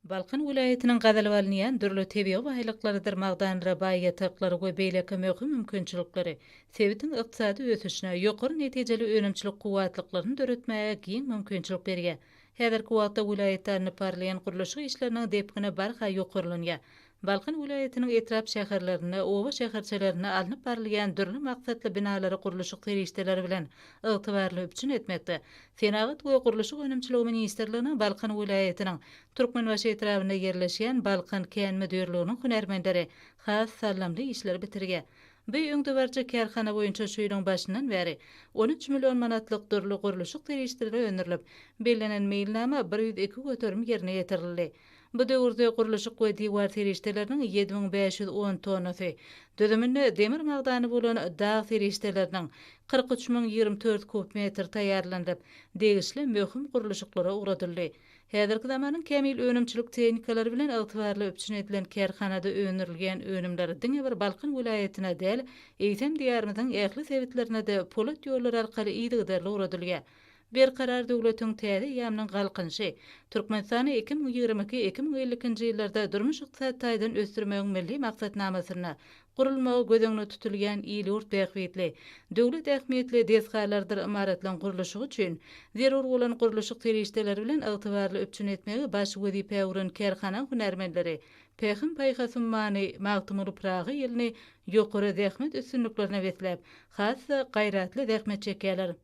Balkan welaýatynyň gazylyp alynýan dürli tebigy baýlyklarydyr magdanlara baý ýataklary we beýleki möhüm mümkinçilikleri sebitiň ykdysady ösüşine, ýokary netijeli önümçilik kuwwatlyklaryny döretmäge giň mümkinçilik berýär. Häzirki wagtda welaýatda alnyp barylýan gurluşyk işleriniň depgini barha ýokarlanýar. Balkan welaýatynyň etrap-şäherlerinde, oba-şäherçelerinde alnyp barylýan dürli maksatly binalary gurluşyk serişdeleri bilen ygtybarly üpjün etmekde Senagat we gurluşyk önümçiligi ministrliginiň Balkan welaýatynyň Türkmenbaşy etrabynda ýerleşýän Balkan kän müdirliginiň hünärmenleri has saldamly işleri bitirýär. Bu öňdebaryjy kärhana boýunça şu ýylyň başyndan bäri 13 million manatlyk dürli gurluşyk serişdeleri öndürilip, bellenen meýilnama 102% ýerine ýetirildi. Bu döwürde gurluşyk we diwar serişdeleriniň 7510 tonnasy, düzüminde demir magdany bolan dag serişdeleriniň 43 024 kub metr taýýarlanylyp, degişli möhüm gurluşyklara ugradyldy. Häzirki zamanyň kämil önümçilik tehnikalary bilen ygtybarly üpjün edilen kärhanada öndürilýän önümler diňe bir Balkan welaýatyna däl, eýsem, Diýarymyzyň ähli sebitlerine-de polat ýollary arkaly yzygiderli ugradylýar. Berkarar döwletiň täze eýýamynyň Galkynyşy, Türkmenistany 2022, 2052-nji ýyllarda durmuş-ykdysady taýdan ösdürmegiň Milli maksatnamasynda gurulmagy göz öňünde tutulýan il-ýurt bähbitli, döwlet ähmiýetli desgalardyr ymaratlaryň gurluşygy üçin zerur bolan gurluşyk serişdeleri bilen ygtybarly üpjün etmegi baş wezipä öwren kärhanaň hünärmenleri Pähim-paýhas ummany Magtymguly Pyragy ýylyny ýokary zähmet üstünliklerine besläp, has-da gaýratly zähmet çekýärler.